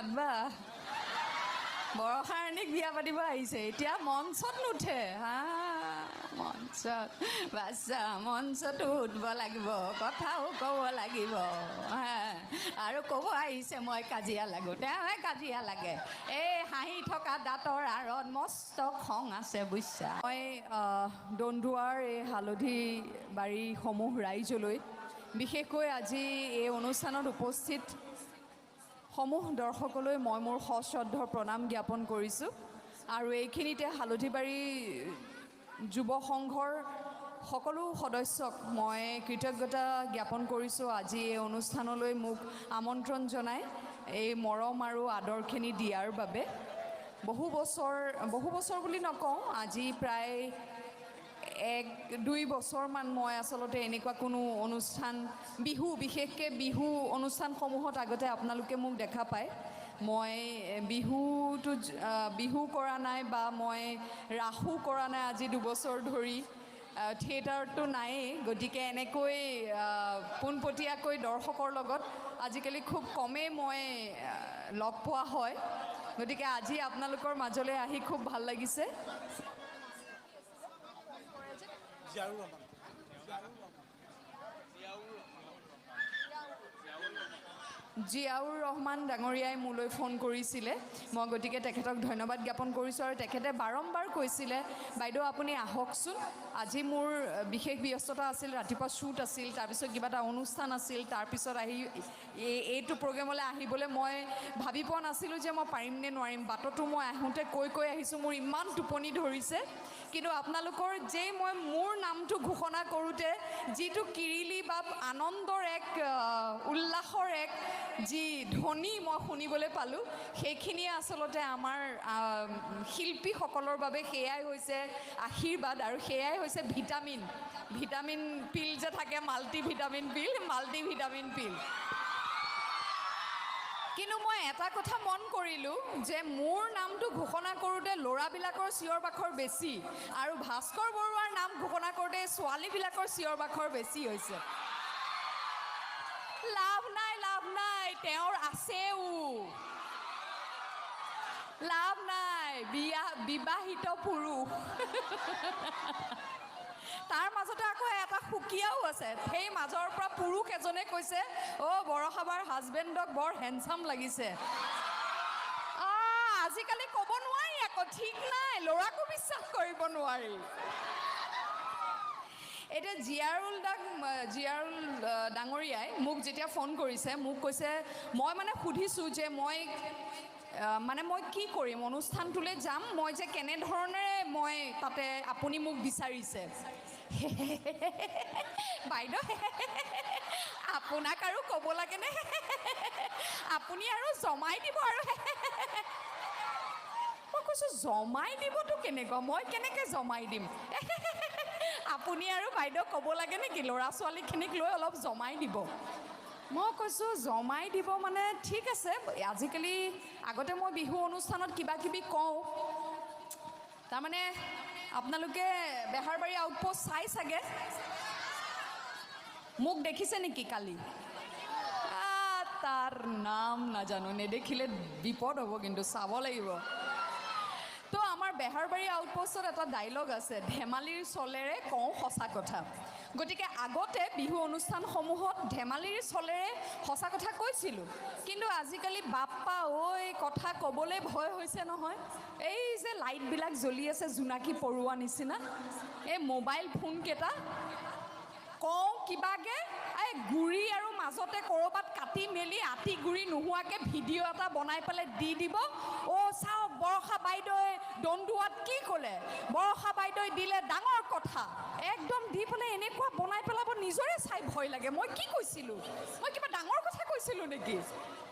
বাহ, বৰষাৰাণীক বিয়া পাতিব আহিছে, এতিয়া মঞ্চত নুঠে। হা, মঞ্চত বাচ্চা, মঞ্চতো উঠিব লাগিব, কথাও ক'ব লাগিব। হা, আৰু ক'ব আহিছে মই কাজিয়া লাগোঁ, তেওঁহে কাজিয়া লাগে। এই হাঁহি থকা দাঁতৰ আঁৰত মস্ত খং আছে বুজিছা। মই দন্দুৱাৰ এই হালধি বাৰীসমূহ ৰাইজলৈ, বিশেষকৈ আজি এই অনুষ্ঠানত উপস্থিত সমূহ দৰ্শকলৈ মই মোৰ সশ্ৰদ্ধ প্ৰণাম জ্ঞাপন কৰিছোঁ। আৰু এইখিনিতে হালধিবাৰী যুৱ সংঘৰ সকলো সদস্যক মই কৃতজ্ঞতা জ্ঞাপন কৰিছোঁ, আজি এই অনুষ্ঠানলৈ মোক আমন্ত্ৰণ জনাই এই মৰম আৰু আদৰখিনি দিয়াৰ বাবে। বহু বছৰ, বহু বছৰ বুলি নকওঁ, আজি প্ৰায় 1-2 বছৰমান মই আচলতে এনেকুৱা কোনো অনুষ্ঠান, বিহু, বিশেষকৈ বিহু অনুষ্ঠানসমূহত আগতে আপোনালোকে মোক দেখা পায়। মই বিহুটো বিহু কৰা নাই বা মই ৰাসো কৰা নাই আজি 2 বছৰ ধৰি, থিয়েটাৰতটো নায়েই। গতিকে এনেকৈ পোনপটীয়াকৈ দৰ্শকৰ লগত আজিকালি খুব কমেই মই লগ পোৱা হয়। গতিকে আজি আপোনালোকৰ মাজলৈ আহি খুব ভাল লাগিছে। জিয়াউৰ ৰহমান ডাঙৰীয়াই মোলৈ ফোন কৰিছিলে, মই গতিকে তেখেতক ধন্যবাদ জ্ঞাপন কৰিছোঁ। আৰু তেখেতে বাৰম্বাৰ কৈছিলে, বাইদেউ আপুনি আহকচোন। আজি মোৰ বিশেষ ব্যস্ততা আছিল, ৰাতিপুৱা শ্বুট আছিল, তাৰপিছত কিবা এটা অনুষ্ঠান আছিল, তাৰপিছত আহি এইটো প্ৰগ্ৰেমলৈ আহিবলৈ মই ভাবি পোৱা নাছিলোঁ যে মই পাৰিম নে নোৱাৰিম। বাটতো মই আহোঁতে কৈ কৈ আহিছোঁ, মোৰ ইমান টোপনি ধৰিছে। কিন্তু আপোনালোকৰ যেই মই মোৰ নামটো ঘোষণা কৰোঁতে যিটো কিৰিলি বা আনন্দৰ এক উল্লাসৰ এক যি ধ্বনি মই শুনিবলৈ পালোঁ, সেইখিনিয়ে আচলতে আমাৰ শিল্পীসকলৰ বাবে সেয়াই হৈছে আশীৰ্বাদ আৰু সেয়াই হৈছে ভিটামিন। ভিটামিন পিল যে থাকে, multi vitamin pill, multi vitamin pill. কিন্তু মই এটা কথা মন কৰিলোঁ যে মোৰ নামটো ঘোষণা কৰোঁতে ল'ৰাবিলাকৰ চিঞৰ বাখৰ বেছি আৰু ভাস্কৰ বৰুৱাৰ নাম ঘোষণা কৰোঁতে ছোৱালীবিলাকৰ চিঞৰ বাখৰ বেছি হৈছে। লাভ নাই, লাভ নাই, তেওঁৰ আছেও, লাভ নাই, বিয়া বিবাহিত পুৰুষ। তাৰ মাজতে আকৌ এটা সুকীয়াও আছে। সেই মাজৰ পৰা পুৰুষ এজনে কৈছে, অ' বৰষাবাৰ হাজবেণ্ডক বৰ হেণ্ডচাম লাগিছে। আজিকালি ক'ব নোৱাৰি আকৌ, ঠিক নাই, ল'ৰাকো বিশ্বাস কৰিব নোৱাৰি। এতিয়া জিয়াৰুল দাক, জিয়াৰুল ডাঙৰীয়াই মোক যেতিয়া ফোন কৰিছে, মোক কৈছে, মই মানে সুধিছোঁ যে মই মানে মই কি কৰিম, অনুষ্ঠানটোলৈ যাম মই, যে কেনেধৰণেৰে মই তাতে আপুনি মোক বিচাৰিছে। বাইদেউ, আপোনাক আৰু ক'ব লাগেনে? আপুনি আৰু জমাই দিব। আৰু মই কৈছোঁ, জমাই দিবতো কেনেকুৱা, মই কেনেকৈ জমাই দিম? আপুনি আৰু বাইদেউ ক'ব লাগে নেকি, ল'ৰা ছোৱালীখিনিক লৈ অলপ জমাই দিব। মই কৈছোঁ, জমাই দিব মানে ঠিক আছে। আজিকালি, আগতে মই বিহু অনুষ্ঠানত কিবা কিবি কওঁ, তাৰমানে আপোনালোকে বেহাৰবাৰী আউটপোষ্ট চাই চাগে মোক দেখিছে নেকি কালি? তাৰ নাম নাজানো, নেদেখিলে বিপদ হ'ব, কিন্তু চাব লাগিব। তো আমাৰ বেহাৰবাৰী আউটপোষ্টত এটা ডাইলগ আছে, ধেমালিৰ চলেৰে কওঁ সঁচা কথা। গতিকে আগতে বিহু অনুষ্ঠানসমূহত ধেমালিৰ চলেৰে সঁচা কথা কৈছিলোঁ, কিন্তু আজিকালি বাপ্পা ঐ, কথা ক'বলৈ ভয় হৈছে নহয়। এই যে লাইটবিলাক জ্বলি আছে জোনাকী পৰুৱা নিচিনা, এই মোবাইল ফোনকেইটা, কওঁ কিবাকে, এই গুৰি আৰু মাজতে ক'ৰবাত কাটি মেলি আতি গুৰি নোহোৱাকৈ ভিডিঅ' এটা বনাই পেলাই দি দিব। অ' চাওক, বৰষা বাইদেৱে দন্দুৱাত কি ক'লে, বৰষা বাইদেৱে দিলে ডাঙৰ কথা, একদম দি পেলাই এনেকুৱা বনাই পেলাব, নিজৰে চাই ভয় লাগে। মই কি কৈছিলোঁ, মই কিবা ডাঙৰ কথা কৈছিলোঁ নেকি?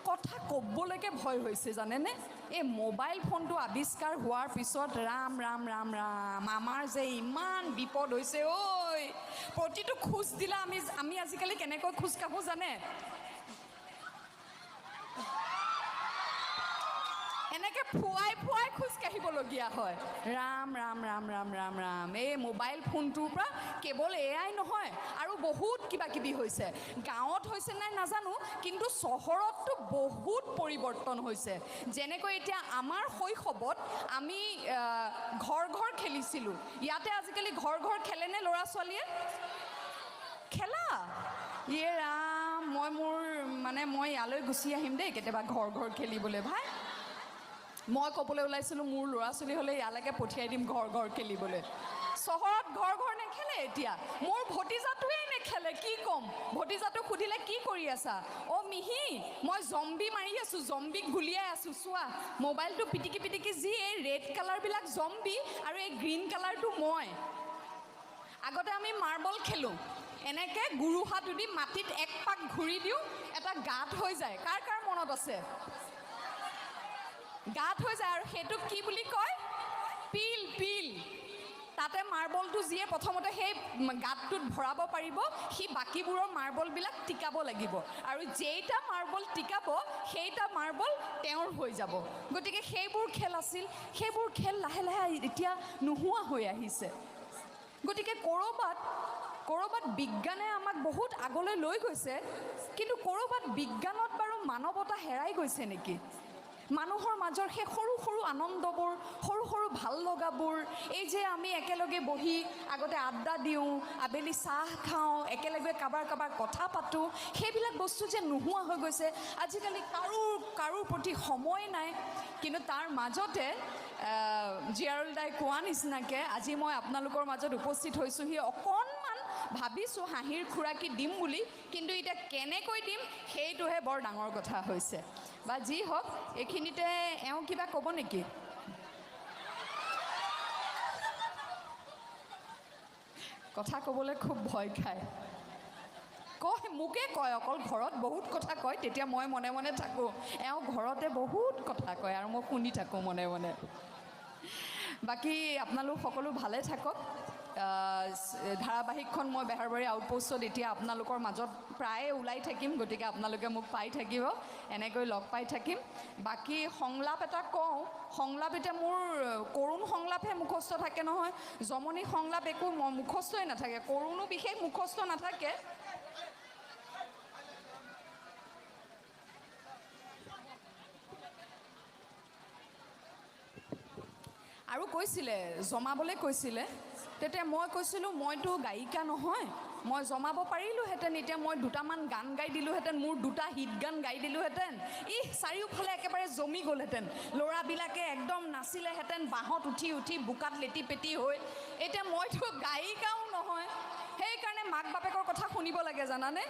কথা ক'বলৈকে ভয় হৈছে জানেনে? এই মোবাইল ফোনটো আৱিষ্কাৰ হোৱাৰ পিছত ৰাম ৰাম ৰাম ৰাম, আমাৰ যে ইমান বিপদ হৈছে ঐ। প্ৰতিটো খোজ দিলে আমি আজিকালি কেনেকৈ খোজ কাঢ়োঁ জানে? এনেকৈ ফুৱাই ফুৱাই খোজকাঢ়িবলগীয়া হয়। ৰাম ৰাম ৰাম ৰাম ৰাম ৰাম। এই মোবাইল ফোনটোৰ পৰা কেৱল এয়াই নহয়, আৰু বহুত কিবা কিবি হৈছে। গাঁৱত হৈছে নাই নাজানো, কিন্তু চহৰততো বহুত পৰিৱৰ্তন হৈছে। যেনেকৈ এতিয়া আমাৰ শৈশৱত আমি ঘৰ ঘৰ খেলিছিলোঁ, ইয়াতে আজিকালি ঘৰ ঘৰ খেলেনে ল'ৰা ছোৱালীয়ে? খেলা? ইয়ে ৰাম, মই মোৰ মানে মই ইয়ালৈ গুচি আহিম দেই কেতিয়াবা ঘৰ ঘৰ খেলিবলৈ। ভাই, মই ক'বলৈ ওলাইছিলোঁ মোৰ ল'ৰা ছোৱালী হ'লে ইয়ালৈকে পঠিয়াই দিম ঘৰ ঘৰ খেলিবলৈ। চহৰত ঘৰ ঘৰ নেখেলে এতিয়া। মোৰ ভতিজাটোৱেই নেখেলে, কি ক'ম। ভতিজাটোক সুধিলে কি কৰি আছা? অ' মিহি, মই জম্বি মাৰি আছোঁ, জম্বিক গুলিয়াই আছোঁ। চোৱা, মোবাইলটো পিটিকি পিটিকি যি এই ৰেড কালাৰবিলাক জম্বি আৰু এই গ্ৰীণ কালাৰটো মই। আগতে আমি মাৰ্বল খেলোঁ, এনেকৈ গুৰুহাটো দি মাটিত এক পাক ঘূৰি দিওঁ, এটা গাঁত হৈ যায়। কাৰ কাৰ মনত আছে? গাঁত হৈ যায় আৰু সেইটোক কি বুলি কয়? পিল পিল। তাতে মাৰ্বলটো যিয়ে প্ৰথমতে সেই গাঁতটোত ভৰাব পাৰিব, সি বাকীবোৰৰ মাৰ্বলবিলাক টিকাব লাগিব, আৰু যেইটা মাৰ্বল টিকাব সেইটা মাৰ্বল তেওঁৰ হৈ যাব। গতিকে সেইবোৰ খেল আছিল, সেইবোৰ খেল লাহে লাহে এতিয়া নোহোৱা হৈ আহিছে। গতিকে ক'ৰবাত ক'ৰবাত বিজ্ঞানে আমাক বহুত আগলৈ লৈ গৈছে, কিন্তু ক'ৰবাত বিজ্ঞানত বাৰু মানৱতা হেৰাই গৈছে নেকি? মানুহৰ মাজৰ সেই সৰু সৰু আনন্দবোৰ, সৰু সৰু ভাল লগাবোৰ, এই যে আমি একেলগে বহি আগতে আড্ডা দিওঁ, আবেলি চাহ খাওঁ, একেলগে কাৰোবাৰ কাৰোবাৰ কথা পাতোঁ, সেইবিলাক বস্তু যে নোহোৱা হৈ গৈছে। আজিকালি কাৰোৰ কাৰোৰ প্ৰতি সময় নাই। কিন্তু তাৰ মাজতে জীয়াৰুল দাই কোৱা নিচিনাকৈ আজি মই আপোনালোকৰ মাজত উপস্থিত হৈছোঁহি। অকণমান ভাবিছোঁ হাঁহিৰ খোৰাকি দিম বুলি, কিন্তু এতিয়া কেনেকৈ দিম সেইটোহে বৰ ডাঙৰ কথা হৈছে। বা যি হওক, এইখিনিতে এওঁ কিবা ক'ব নেকি? কথা ক'বলৈ খুব ভয় খায়। কয়, মোকে কয়, অকল ঘৰত বহুত কথা কয়, তেতিয়া মই মনে মনে থাকোঁ। এওঁ ঘৰতে বহুত কথা কয় আৰু মই শুনি থাকোঁ মনে মনে। বাকী আপোনালোক সকলো ভালে থাকক। ধাৰাবাহিকখন মই বেহাৰবাৰী আউটপোষ্টত এতিয়া আপোনালোকৰ মাজত প্ৰায়ে ওলাই থাকিম, গতিকে আপোনালোকে মোক পাই থাকিব, এনেকৈ লগ পাই থাকিম। বাকী সংলাপ এটা কওঁ, সংলাপ এতিয়া মোৰ কৰুণ সংলাপহে মুখস্থ থাকে নহয়, জমনি সংলাপ একো মুখস্থই নাথাকে, কৰুণো বিশেষ মুখস্থ নাথাকে। আৰু কৈছিলে জমাবলৈ কৈছিলে, তেতিয়া মই কৈছিলোঁ মইতো গায়িকা নহয়, মই জমাব পাৰিলোহেঁতেন, এতিয়া মই দুটামান গান গাই দিলোঁহেঁতেন, মোৰ দুটা হিট গান গাই দিলোঁহেঁতেন, ইহ চাৰিওফালে একেবাৰে জমি গ'লহেঁতেন, ল'ৰাবিলাকে একদম নাচিলেহেঁতেন বাঁহত উঠি উঠি বোকাত লেটি পেটি হৈ। এতিয়া মইতো গায়িকাও নহয়, সেইকাৰণে মাক বাপেকৰ কথা শুনিব লাগে জানানে।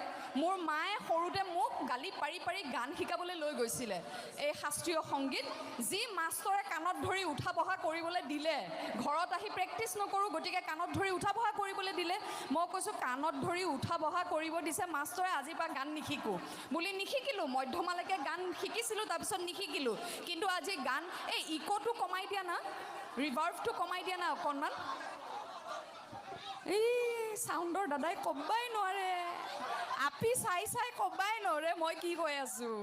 মোৰ মায়ে সৰুতে মোক গালি পাৰি পাৰি গান শিকাবলৈ লৈ গৈছিলে, এই শাস্ত্ৰীয় সংগীত, যি মাষ্টৰে কাণত ধৰি উঠা বহা কৰিবলৈ দিলে, ঘৰত আহি প্ৰেক্টিচ নকৰোঁ, গতিকে কাণত ধৰি উঠা বহা কৰিবলৈ দিলে। মই কৈছোঁ কাণত ধৰি উঠা বহা কৰিব দিছে মাষ্টৰে, আজিৰ পৰা গান নিশিকোঁ বুলি নিশিকিলোঁ। মধ্যমালৈকে গান শিকিছিলোঁ, তাৰপিছত নিশিকিলোঁ। কিন্তু আজি গান, এই ইক'টো কমাই দিয়া না, ৰিভাৰ্ভটো কমাই দিয়া না অকণমান। এই চাউণ্ডৰ দাদাই ক'বই নোৱাৰে, আপি চাই চাই ক'বই নোৱাৰে মই কি কৈ আছোঁ।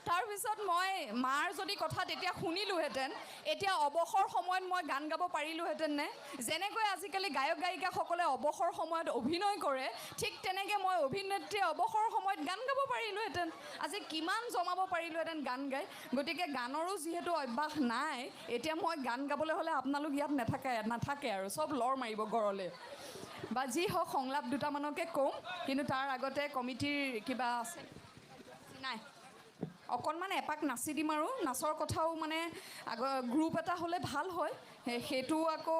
তাৰপিছত মই মাৰ যদি কথা তেতিয়া শুনিলোহেঁতেন, এতিয়া অৱসৰ সময়ত মই গান গাব পাৰিলোহেঁতেন নে? যেনেকৈ আজিকালি গায়ক গায়িকাসকলে অৱসৰ সময়ত অভিনয় কৰে, ঠিক তেনেকৈ মই অভিনেত্ৰীয়ে অৱসৰ সময়ত গান গাব পাৰিলোহেঁতেন। আজি কিমান জমাব পাৰিলোহেঁতেন গান গাই। গতিকে গানৰো যিহেতু অভ্যাস নাই, এতিয়া মই গান গাবলৈ হ'লে আপোনালোক ইয়াত নাথাকে আৰু চব লৰ মাৰিব ঘৰলৈ। বা যি হওক, সংলাপ দুটামানকে ক'ম, কিন্তু তাৰ আগতে কমিটিৰ কিবা আছে নাই? অকণমান এপাক নাচি দিম আৰু নাচৰ কথাও মানে আগ গ্ৰুপ এটা হ'লে ভাল হয়, সেইটো আকৌ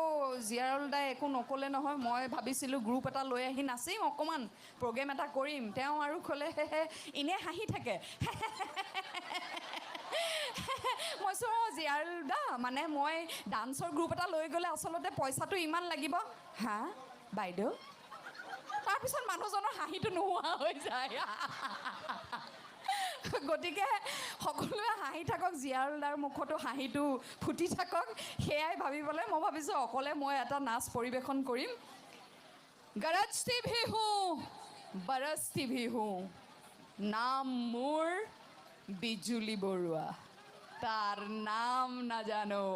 জীয়াৰুল দাই একো নক'লে নহয়। মই ভাবিছিলোঁ গ্ৰুপ এটা লৈ আহি নাচিম, অকণমান প্ৰগ্ৰেম এটা কৰিম, তেওঁ আৰু ক'লে এনেই হাঁহি থাকে। মই কৈছোঁ অঁ জীয়াৰুল দা, মানে মই ডান্সৰ গ্ৰুপ এটা লৈ গ'লে আচলতে পইচাটো ইমান লাগিব। হা বাইদেউ, তাৰপিছত মানুহজনৰ হাঁহিটো নোহোৱা হৈ যায়। গতিকে সকলোৱে হাঁহি থাকক, জীয়াৰুল দাৰ মুখতো হাঁহিটো ফুটি থাকক, সেয়াই ভাবি পেলাই মই ভাবিছোঁ অকলে মই এটা নাচ পৰিৱেশন কৰিম। গৰজতি ভি হুঁ বৰজতি ভি হুঁ, নাম মোৰ বিজুলী বৰুৱা, তাৰ নাম নাজানো।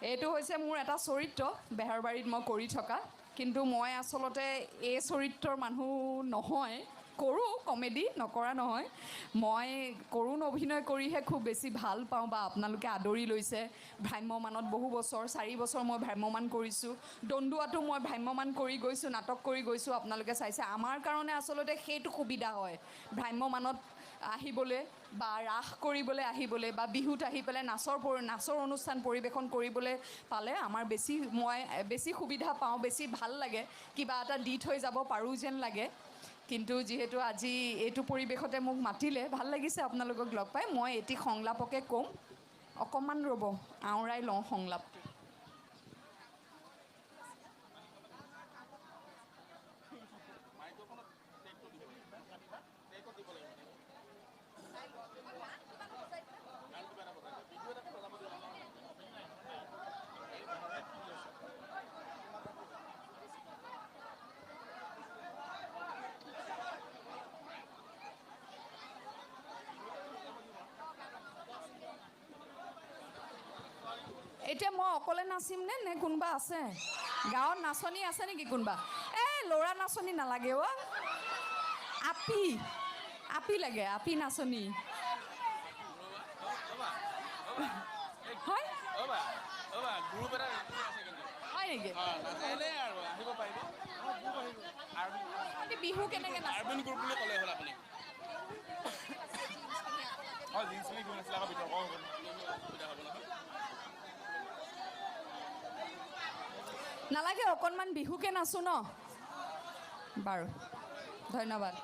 এইটো হৈছে মোৰ এটা চৰিত্ৰ বেহাৰবাৰীত মই কৰি থকা, কিন্তু মই আচলতে এই চৰিত্ৰৰ মানুহ নহয়। কৰোঁ কমেডি, নকৰা নহয়। মই কৰুণ অভিনয় কৰিহে খুব বেছি ভাল পাওঁ বা আপোনালোকে আদৰি লৈছে। ভ্ৰাম্যমাণত বহু বছৰ, 4 বছৰ মই ভ্ৰাম্যমাণ কৰিছোঁ। দন্দুৱাতো মই ভ্ৰাম্যমাণ কৰি গৈছোঁ, নাটক কৰি গৈছোঁ, আপোনালোকে চাইছে। আমাৰ কাৰণে আচলতে সেইটো সুবিধা হয় ভ্ৰাম্যমাণত আহিবলৈ বা ৰাস কৰিবলৈ আহিবলৈ বা বিহুত আহি পেলাই নাচৰ অনুষ্ঠান পৰিৱেশন কৰিবলৈ পালে আমাৰ বেছি, মই বেছি সুবিধা পাওঁ, বেছি ভাল লাগে, কিবা এটা দি থৈ যাব পাৰোঁ যেন লাগে। কিন্তু যিহেতু আজি এইটো পৰিৱেশতে মোক মাতিলে, ভাল লাগিছে আপোনালোকক লগ পাই। মই এটি সংলাপকে ক'ম, অকণমান ৰ'ব, আওৰাই লওঁ সংলাপটো। এতিয়া মই অকলে নাচিম নে নে কোনোবা আছে? গাঁৱত নাচনী আছে নেকি কোনোবা? এই ল'ৰা নাচনী নালাগে অ', আপি আপি লাগে, আপি নাচনী। হয় হয় নেকি? বিহু কেনেকৈ নাচে? নালাগে, অকণমান বিহুকে নাচো ন? বাৰু, ধন্যবাদ।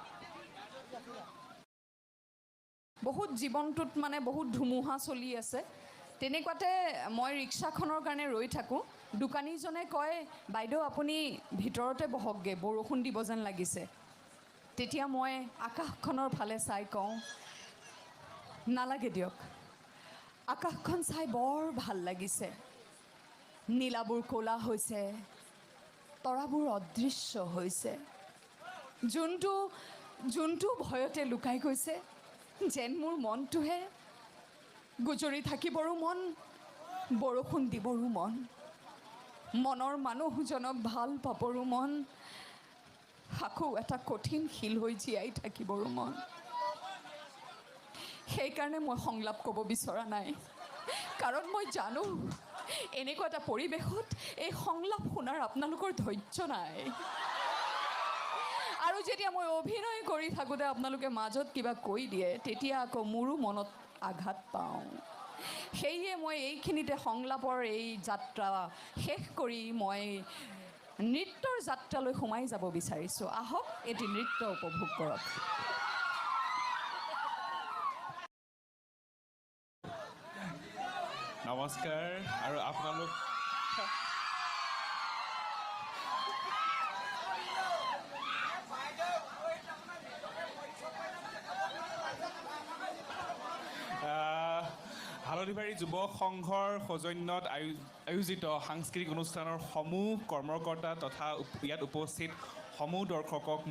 বহুত জীৱনটোত মানে বহুত ধুমুহা চলি আছে, তেনেকুৱাতে মই ৰিক্সাখনৰ কাৰণে ৰৈ থাকোঁ। দোকানীজনে কয়, বাইদেউ আপুনি ভিতৰতে বহকগৈ, বৰষুণ দিব যেন লাগিছে। তেতিয়া মই আকাশখনৰ ফালে চাই কওঁ, নালাগে দিয়ক, আকাশখন চাই বৰ ভাল লাগিছে। নীলাবোৰ ক'লা হৈছে, তৰাবোৰ অদৃশ্য হৈছে, যোনটো যোনটো ভয়তে লুকাই গৈছে, যেন মোৰ মনটোহে গুজৰি থাকিবৰো মন, বৰষুণ দিবৰো মন, মনৰ মানুহজনক ভাল পাবৰো মন, আকৌ এটা কঠিন শিল হৈ জীয়াই থাকিবৰো মন। সেইকাৰণে মই সংলাপ ক'ব বিচৰা নাই, কাৰণ মই জানো এনেকুৱা এটা পৰিৱেশত এই সংলাপ শুনাৰ আপোনালোকৰ ধৈৰ্য নাই। আৰু যেতিয়া মই অভিনয় কৰি থাকোঁতে আপোনালোকে মাজত কিবা কৈ দিয়ে, তেতিয়া আকৌ মোৰো মনত আঘাত পাওঁ। সেয়ে মই এইখিনিতে সংলাপৰ এই যাত্ৰা শেষ কৰি মই নৃত্যৰ যাত্ৰালৈ সোমাই যাব বিচাৰিছোঁ। আহক, এটি নৃত্য উপভোগ কৰক। নমস্কাৰ। আৰু আপোনালোক হালধিবাৰী যুৱ সংঘৰ সৌজন্যত আয়োজিত সাংস্কৃতিক অনুষ্ঠানৰ সমূহ কৰ্মকৰ্তা তথা ইয়াত উপস্থিত সমূহ দৰ্শকক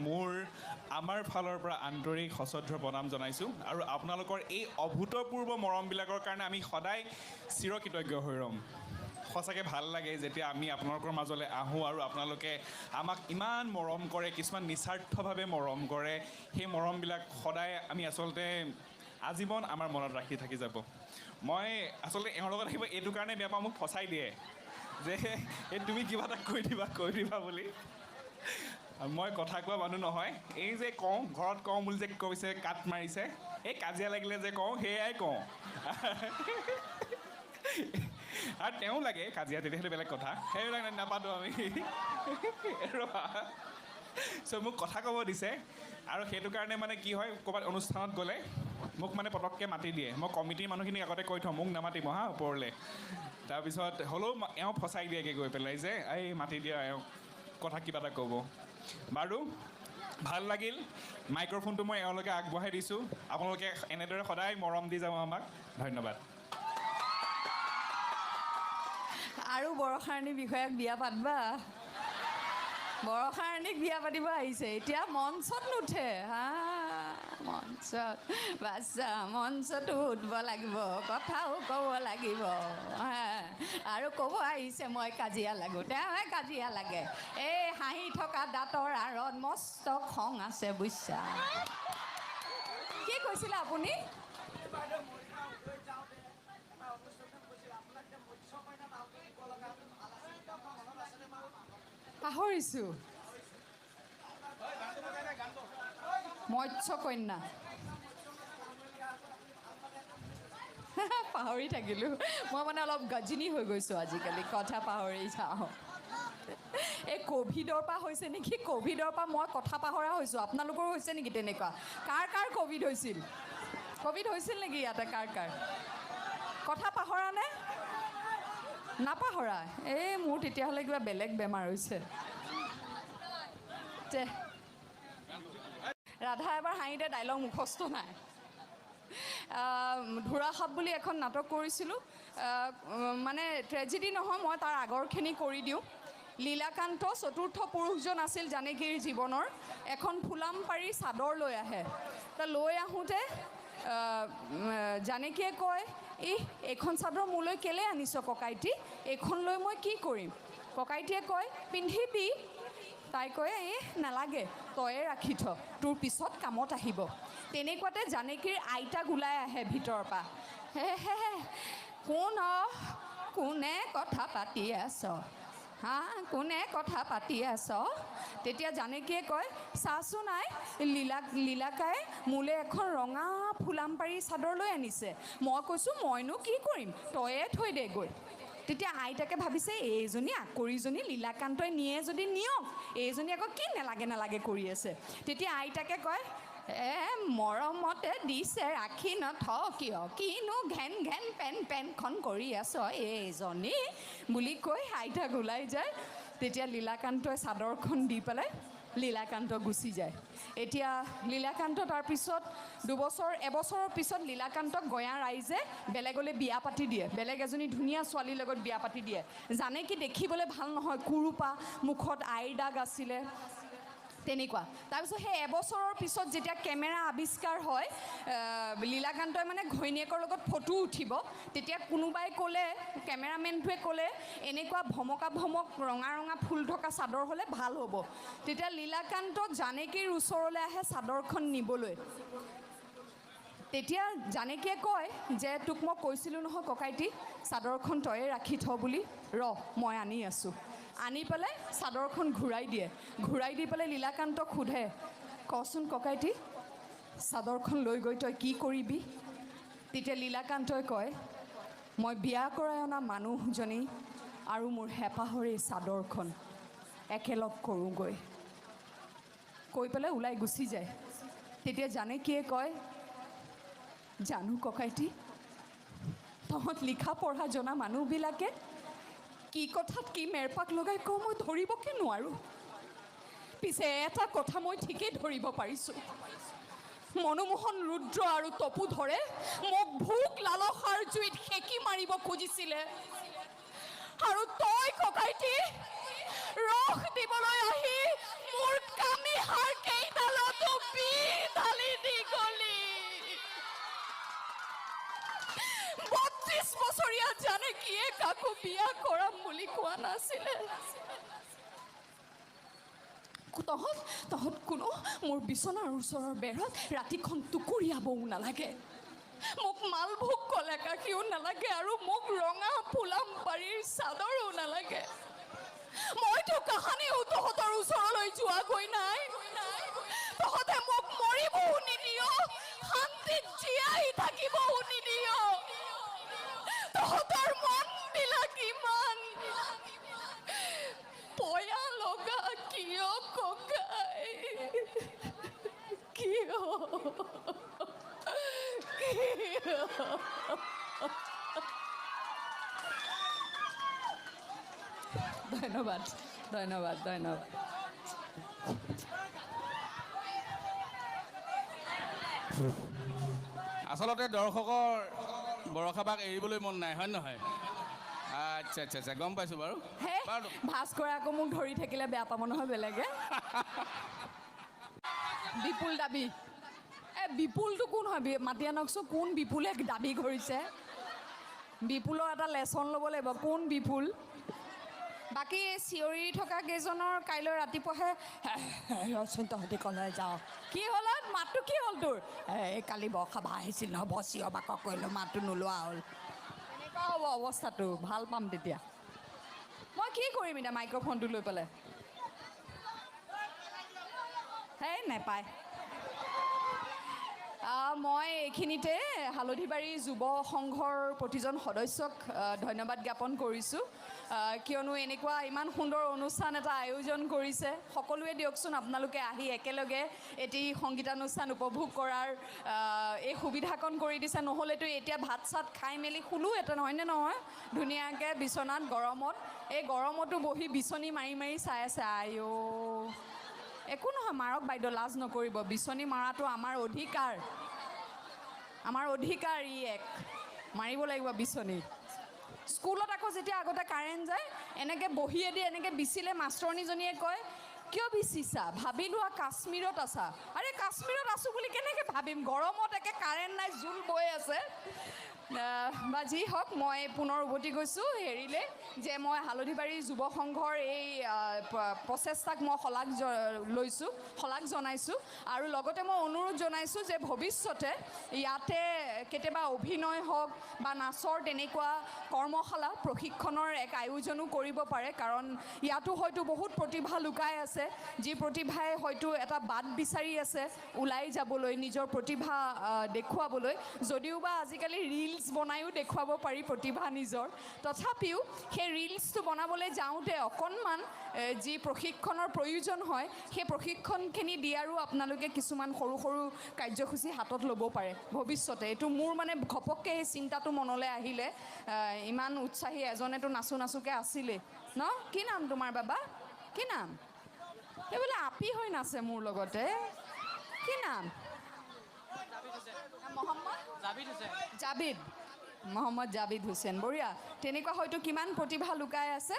আমাৰ ফালৰ পৰা আন্তৰিক সশ্ৰদ্ধ প্ৰণাম জনাইছোঁ। আৰু আপোনালোকৰ এই অভূতপূৰ্ব মৰমবিলাকৰ কাৰণে আমি সদায় চিৰকৃতজ্ঞ হৈ ৰ'ম। সঁচাকৈ ভাল লাগে যেতিয়া আমি আপোনালোকৰ মাজলৈ আহোঁ আৰু আপোনালোকে আমাক ইমান মৰম কৰে, কিছুমান নিস্বাৰ্থভাৱে মৰম কৰে। সেই মৰমবিলাক সদায় আমি আচলতে আজীৱন আমাৰ মনত ৰাখি থাকি যাব। মই আচলতে এওঁৰ লগত আহিব এইটো কাৰণে বেয়া পাওঁ, মোক ফচাই দিয়ে যে এই তুমি কিবা এটা কৈ দিবা, কৈ দিবা বুলি। মই কথা কোৱা মানুহ নহয়, এই যে কওঁ ঘৰত কওঁ বুলি যে কৈছে, কাট মাৰিছে, এই কাজিয়া লাগিলে যে কওঁ সেয়াই কওঁ। আৰু তেওঁ লাগে কাজিয়া, তেতিয়া সেইটো বেলেগ কথা, সেইবিলাক নাপাতো আমি। ৰ'বা, চ' মোক কথা ক'ব দিছে আৰু সেইটো কাৰণে মানে কি হয়, ক'ৰবাত অনুষ্ঠানত গ'লে মোক মানে পটককৈ মাতি দিয়ে। মই কমিটিৰ মানুহখিনিক আগতে কৈ থওঁ, মোক নামাতিব হা ওপৰলৈ। তাৰপিছত হ'লেও এওঁ ফচাই দিয়েগৈ গৈ পেলাই যে এই মাতি দিয়া, এওঁ কথা কিবা এটা ক'ব। বাৰু ভাল লাগিল, মাইক্ৰফোনটো মই এওঁলোকে আগবঢ়াই দিছোঁ। আপোনালোকে এনেদৰে সদায় মৰম দি যাব আমাক, ধন্যবাদ। আৰু বৰষাৰাণী বিষয়াক বিয়া পাতবা, বৰষাৰাণীক বিয়া পাতিব আহিছে, এতিয়া মঞ্চত নুঠে। হা। মঞ্চত বাচ্চা, মঞ্চতো উঠব লাগিব, কথাও ক'ব লাগিব। আৰু ক'ব আহিছে মই কাজিয়া লাগোঁ, তেওঁহে কাজিয়া লাগে। এই হাঁহি থকা দাঁতৰ আঁৰত মস্ত খং আছে বুজিছা। কি কৈছিলে আপুনি? পাহৰিছোঁ। মৎস্য কন্যা পাহৰি থাকিলোঁ মই, মানে অলপ গজনি হৈ গৈছোঁ আজিকালি, কথা পাহৰি যাওঁ। এই ক'ভিডৰ পৰা হৈছে নেকি? ক'ভিডৰ পৰা মই কথা পাহৰা হৈছোঁ। আপোনালোকৰো হৈছে নেকি তেনেকুৱা? কাৰ কাৰ ক'ভিড হৈছিল? ক'ভিড হৈছিল নেকি ইয়াতে? কাৰ কাৰ কথা পাহৰা নে নাপাহৰা? এই মোৰ তেতিয়াহ'লে কিবা বেলেগ বেমাৰ হৈছে। তে ৰাধা এবাৰ হাঁহিতে ডাইলগ মুখস্থ নাই। ধোৰা সাপ বুলি এখন নাটক কৰিছিলোঁ, মানে ট্ৰেজেডি নহয়, মই তাৰ আগৰখিনি কৰি দিওঁ। লীলাকান্ত চতুৰ্থ পুৰুষজন আছিল জানকীৰ জীৱনৰ। এখন ফুলাম পাৰি চাদৰ লৈ আহে। তা লৈ আহোঁতে জানকীয়ে কয়, ইহ এইখন চাদৰ মোলৈ কেলৈ আনিছ ককাইটি, এইখন লৈ মই কি কৰিম? ককাইটিয়ে কয়, পিন্ধিবি। তাই কয়, এই নালাগে, তয়ে ৰাখি থ, তোৰ পিছত কামত আহিব। তেনেকুৱাতে জানকীৰ আইতাক ওলাই আহে ভিতৰৰ পৰা। হে হে, কোন অ, কোনে কথা পাতি আছ? হা, কোনে কথা পাতি আছ? তেতিয়া জানকীয়ে কয়, চাচোন আই, লীলাকাই মোলৈ এখন ৰঙা ফুলাম পাৰি চাদৰ লৈ আনিছে। মই কৈছোঁ মইনো কি কৰিম, তয়ে থৈ দে গৈ। তেতিয়া আইতাকে ভাবিছে এইজনী আকৰিজনী লীলাকান্তই নিয়ে যদি নিয়ক, এইজনী আকৌ কি নালাগে নালাগে কৰি আছে। তেতিয়া আইতাকে কয়, এ মৰমতে দিছে ৰাখি নথ কিয়, কিনো ঘেন ঘেন পেন পেনখন কৰি আছ এইজনী বুলি কৈ আইতাক ওলাই যায়। তেতিয়া লীলাকান্তই চাদৰখন দি পেলাই লীলাকান্ত গুচি যায়। এতিয়া লীলাকান্ত তাৰপিছত দুবছৰ এবছৰৰ পিছত লীলাকান্তক গঞা ৰাইজে বেলেগলৈ বিয়া পাতি দিয়ে, বেলেগ এজনী ধুনীয়া ছোৱালীৰ লগত বিয়া পাতি দিয়ে। জানে কি দেখিবলৈ ভাল নহয়, কুৰুপা, মুখত আইৰ দাগ আছিলে তেনেকুৱা। তাৰপিছত সেই এবছৰৰ পিছত যেতিয়া কেমেৰা আৱিষ্কাৰ হয়, লীলাকান্তই মানে ঘৈণীয়েকৰ লগত ফটো উঠিব। তেতিয়া কোনোবাই ক'লে, কেমেৰামেনটোৱে ক'লে, এনেকুৱা ভমকা ভমক ৰঙা ৰঙা ফুল থকা চাদৰ হ'লে ভাল হ'ব। তেতিয়া লীলাকান্ত জানকীৰ ওচৰলৈ আহে চাদৰখন নিবলৈ। তেতিয়া জানকীয়ে কয় যে তোক মই কৈছিলোঁ নহয় ককাইটি, চাদৰখন তয়ে ৰাখি থ বুলি, ৰ মই আনি আছোঁ। আনি পেলাই চাদৰখন ঘূৰাই দিয়ে। ঘূৰাই দি পেলাই লীলাকান্তক সোধে, কচোন ককাইটি, চাদৰখন লৈ গৈ তই কি কৰিবি? তেতিয়া লীলাকান্তই কয়, মই বিয়া কৰাই অনা মানুহজনী আৰু মোৰ হেঁপাহৰ এই চাদৰখন একেলগ কৰোঁগৈ। কৈ পেলাই ওলাই গুচি যায়। তেতিয়া জানকীয়ে কয়, জানো ককাইটি, তহঁত লিখা পঢ়া জনা মানুহবিলাকে কি কথাত কি মেৰপাক লগাই কওঁ মই ধৰিবকে নোৱাৰোঁ। পিছে এটা কথা মই ঠিকেই ধৰিব পাৰিছোঁ, মনোমোহন ৰুদ্ৰ আৰু তপোধৰে মোক ভোক লালসাৰ জুইত সেকি মাৰিব খুজিছিলে, আৰু তই ককাইটি ৰস দিবলৈ আহি মোৰ কামিহাৰ কেইডালতো বিহ ঢালি দি গলি। 32 বছৰীয়া জানকীয়ে কাকো বিয়া কৰাম বুলি কোৱা নাছিলে। তহঁত তহঁত কোনো মোৰ বিচনাৰ ওচৰৰ বেৰত ৰাতিখন টুকুৰিয়াবও নালাগে, মোক মালভোগ কলেকাশীও নালাগে, আৰু মোক ৰঙা ফুলাম পাৰীৰ চাদৰো নালাগে। মইতো কাহানিও তহঁতৰ ওচৰলৈ যোৱাগৈ নাই। তহঁতে মোক মৰিবও নিদিয়, শান্তিত জীয়াই থাকিবও নিদিয়। তহঁতৰ মনবিলাক ইমান পয়া লগা কিয় ককাই, কিয় কিয়? ধন্যবাদ, ধন্যবাদ, ধন্যবাদ। আচলতে দৰ্শকৰ বৰষাবাক এৰিবলৈ মন নাই, হয় নহয়? আচ্ছা আচ্ছা আচ্ছা, গম পাইছোঁ বাৰু। ভাস্কৰে আকৌ মোক ধৰি থাকিলে বেয়া পাব নহয় বেলেগে। বিপুল দাবী, এই বিপুলটো কোন হয়? মাতি আনকচোন, কোন বিপুলে দাবী কৰিছে? বিপুলৰ এটা লেচন ল'ব লাগিব, কোন বিপুল। বাকী এই চিঞৰি থকা কেইজনৰ কাইলৈ ৰাতিপুৱাহে, ৰচোন তহঁতি ক'লৈ যাওঁ, কি হ'ল অ? মাতটো কি হ'ল তোৰ? এই কালি বৰসবাহ আহিছিল নহয়, বৰ চিঞৰ বাখৰ কৰিলোঁ, মাতটো নোলোৱা হ'ল। এনেকুৱা হ'ব অৱস্থাটো, ভাল পাম তেতিয়া। মই কি কৰিম এতিয়া মাইক্ৰফোনটো লৈ পেলাই? হেই নেপায়। মই এইখিনিতে হালধিবাৰী যুৱ সংঘৰ প্ৰতিজন সদস্যক ধন্যবাদ জ্ঞাপন কৰিছোঁ, কিয়নো এনেকুৱা ইমান সুন্দৰ অনুষ্ঠান এটা আয়োজন কৰিছে। সকলোৱে দিয়কচোন আপোনালোকে আহি একেলগে এটি সংগীতানুষ্ঠান উপভোগ কৰাৰ এই সুবিধাকণ কৰি দিছে। নহ'লেতো এতিয়া ভাত চাত খাই মেলি শুলোহেঁতেন, হয়নে নহয়? ধুনীয়াকৈ বিচনাত গৰমত, এই গৰমতো বহি বিচনী মাৰি মাৰি চাই আছে। আইঅ, একো নহয়, মাৰক বাইদেউ, লাজ নকৰিব। বিচনী মৰাটো আমাৰ অধিকাৰ, আমাৰ অধিকাৰ ই এক, মাৰিব লাগিব বিচনী। স্কুলত আকৌ যেতিয়া আগতে কাৰেণ্ট যায়, এনেকৈ বহিয়েদি এনেকৈ বিচিলে মাষ্টৰণীজনীয়ে কয়, কিয় বিচিছা, ভাবি লোৱা কাশ্মীৰত আছা। আৰে কাশ্মীৰত আছোঁ বুলি কেনেকৈ ভাবিম, গৰমত একে কাৰেণ্ট নাই, জোল বৈ আছে। বা যি হওক, মই পুনৰ উভতি গৈছোঁ হেৰিলৈ, যে মই হালধিবাৰী যুৱ সংঘৰ এই প্ৰচেষ্টাক মই শলাগ লৈছোঁ, শলাগ জনাইছোঁ। আৰু লগতে মই অনুৰোধ জনাইছোঁ যে ভৱিষ্যতে ইয়াতে কেতিয়াবা অভিনয় হওক বা নাচৰ তেনেকুৱা কৰ্মশালা প্ৰশিক্ষণৰ এক আয়োজনো কৰিব পাৰে, কাৰণ ইয়াতো হয়তো বহুত প্ৰতিভা লুকাই আছে, যি প্ৰতিভাই হয়তো এটা বাট বিচাৰি আছে ওলাই যাবলৈ, নিজৰ প্ৰতিভা দেখুৱাবলৈ। যদিও বা আজিকালি ৰিলছ বনায়ো দেখুৱাব পাৰি প্ৰতিভা নিজৰ, তথাপিও সেই ৰিলছটো বনাবলৈ যাওঁতে অকণমান যি প্ৰশিক্ষণৰ প্ৰয়োজন হয়, সেই প্ৰশিক্ষণখিনি দিয়াৰো আপোনালোকে কিছুমান সৰু সৰু কাৰ্যসূচী হাতত ল'ব পাৰে ভৱিষ্যতে। এইটো মোৰ ঘপককৈ সেই চিন্তাটো মনলৈ আহিলে। ইমান উৎসাহী এজনেতো নাচো নাচোকৈ আছিলেই ন? কি নাম তোমাৰ বাবা? কি নাম? এই বোলে আপি হৈ নাচে মোৰ লগতে। কি নাম? মহম্মদ জাবিদ, মহম্মদ জাবিদ হুছেইন। বঢ়িয়া। তেনেকুৱা হয়তো কিমান প্ৰতিভা লুকাই আছে,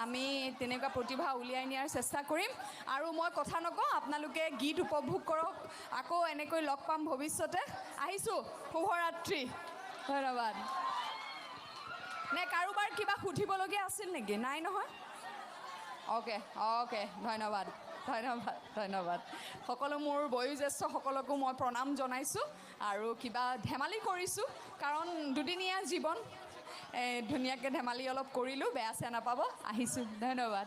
আমি তেনেকুৱা প্ৰতিভা উলিয়াই নিয়াৰ চেষ্টা কৰিম। আৰু মই কথা নকওঁ, আপোনালোকে গীত উপভোগ কৰক। আকৌ এনেকৈ লগ পাম ভৱিষ্যতে। আহিছোঁ, শুভৰাত্ৰি, ধন্যবাদ। নে কাৰোবাৰ কিবা সুধিবলগীয়া আছিল নেকি? নাই নহয়? অ'কে, অ'কে, ধন্যবাদ, ধন্যবাদ, ধন্যবাদ। সকলো মোৰ বয়োজ্যেষ্ঠসকলকো মই প্ৰণাম জনাইছোঁ। আৰু কিবা ধেমালি কৰিছোঁ, কাৰণ দুদিনীয়া জীৱন, ধুনীয়াকৈ ধেমালি অলপ কৰিলোঁ, বেয়া চেয়া নাপাব। আহিছোঁ, ধন্যবাদ।